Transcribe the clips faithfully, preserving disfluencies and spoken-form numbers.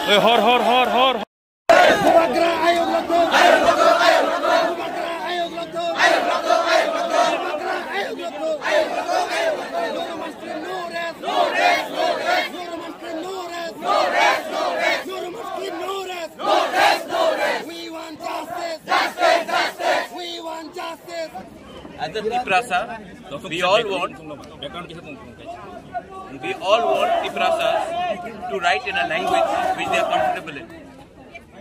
Hor, hor, hor, hor. We want justice. Justice, justice. We want justice. As a Tiprasa, we all want, we all want Tiprasas to write in a language which they are comfortable in.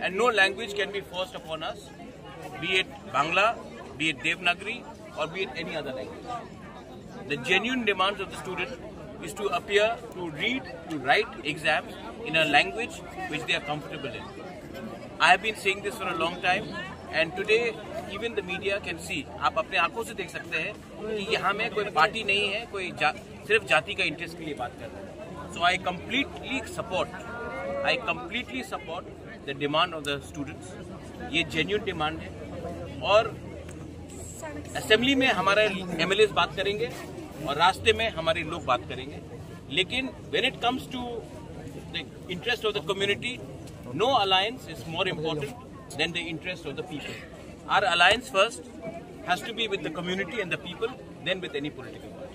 And no language can be forced upon us, be it Bangla, be it Devanagari, or be it any other language. The genuine demands of the student is to appear, to read, to write exams in a language which they are comfortable in. I have been saying this for a long time, and today even the media can see, आप अपने आंखों से देख सकते हैं कि यहाँ में कोई पार्टी नहीं है, कोई जा, सिर्फ जाति का इंटरेस्ट के लिए बात कर रहा है. So I completely support, I completely support the demand of the students. ये जेन्युइन डिमांड है और असेंबली में हमारे एमएलए बात करेंगे और रास्ते में हमारे लोग बात करेंगे. लेकिन when it comes to the interest of the community, no alliance is more important than the interest of the people. Our alliance first has to be with the community and the people, then with any political party.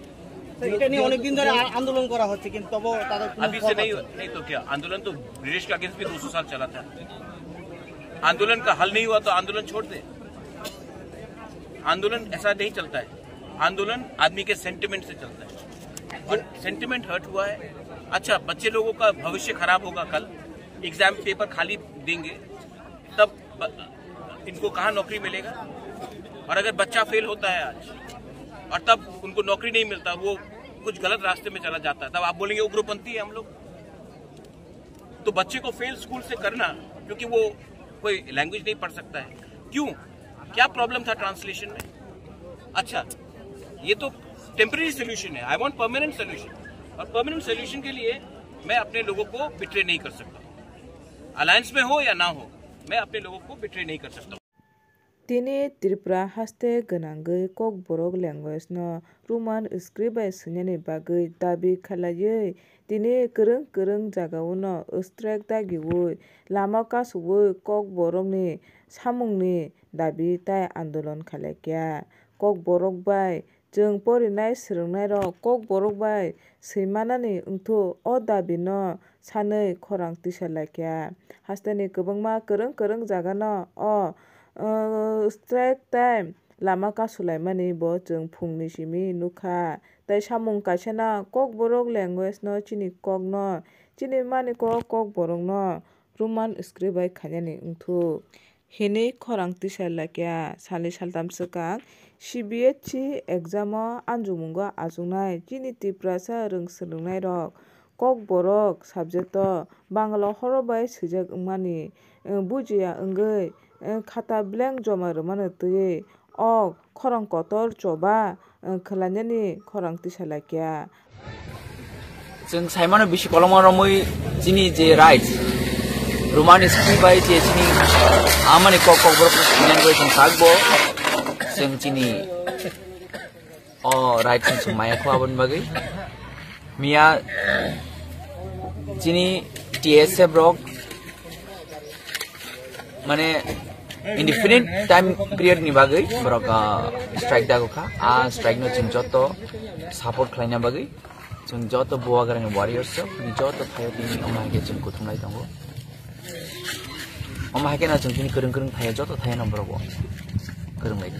Sir, এটা নিয়ে অনেকদিন ধরে আ- আন্দোলন করা হচ্ছে, কিন্তু তবুও তাদের কোনো अभी ফল से नहीं পাচ্ছে না। नहीं तो क्या, आंदोलन तो ब्रिटिश के अगेंस्ट भी दो सौ साल चला था. आंदोलन का हल नहीं हुआ तो आंदोलन छोड़ दे. आंदोलन ऐसा नहीं चलता है. आंदोलन आदमी के सेंटिमेंट से चलता है, और सेंटिमेंट हर्ट हुआ है. अच्छा, बच्चे लोगों का भविष्य खराब होगा, कल एग्जाम पेपर खाली देंगे, तब ब- इनको कहाँ नौकरी मिलेगा? और अगर बच्चा फेल होता है आज और तब उनको नौकरी नहीं मिलता, वो कुछ गलत रास्ते में चला जाता है, तब आप बोलेंगे उग्रपंथी है हम लोग. तो बच्चे को फेल स्कूल से करना, क्योंकि वो कोई लैंग्वेज नहीं पढ़ सकता है, क्यों? क्या प्रॉब्लम था ट्रांसलेशन में? अच्छा, ये तो टेम्परेरी सोल्यूशन है. आई वांट परमानेंट सोल्यूशन, और परमानेंट सोल्यूशन के लिए मैं अपने लोगों को बिट्रे नहीं कर सकता. अलायंस में हो या ना हो, मैं अपने लोगों को बिट्रे नहीं कर सकता. Tini Tripura haste gwnangwi Kokborok language no Roman script bai swinani bagwi dabi khlaiwi tini kwrwng kwrwng jagao no strike dagiwi lama kasowi Kokborokni samungni dabi tai andolon khlaikha. Kokborok bai Chwng porinai swrwngnairok Kokborok bai swimanani wngthuk o dabino sanwi khorang tisa laikha. Hasteni kwbangma kwrwng kwrwng jagano o strike tai lama kasulaimani bo chwng phungni simi nukha. Tai samung kaisano Kokborok language no chini kokno chini mani kok Kokborokno Roman script bai khainani wngthuk. Hinwi khorang tisa laikha. Salni saltam swkang C B S E exam o anjukmungo achuknai chini Tiprasa rwng swrwngnairok Kokborok subject o Bangla horo bai swijak wngmani bujiya wngwi khata blank joma rwmano twiwi o khorang kotor choba khwlainani khorang tisa laikha. Chwng saimano bisi kolokma romwi chini je rights, Roman script bai je chini amani kok Kokborok ni bai chwng sakbo chwng chini o rights ni chwng maya kho aboni bagwi. Miya chini T S F rok mane indefinite time period ni bagwi borok ah, strike dago kha. A strike no chwng joto support khlaina bagwi chwng joto Bubagrani warriors rok ni joto thaio tini omo hai khe chwng kuthumlai tongo. Omo hai khe no chwng tini kwrwng kwrwng thaio joto thaio no borok bo kwrwng lai.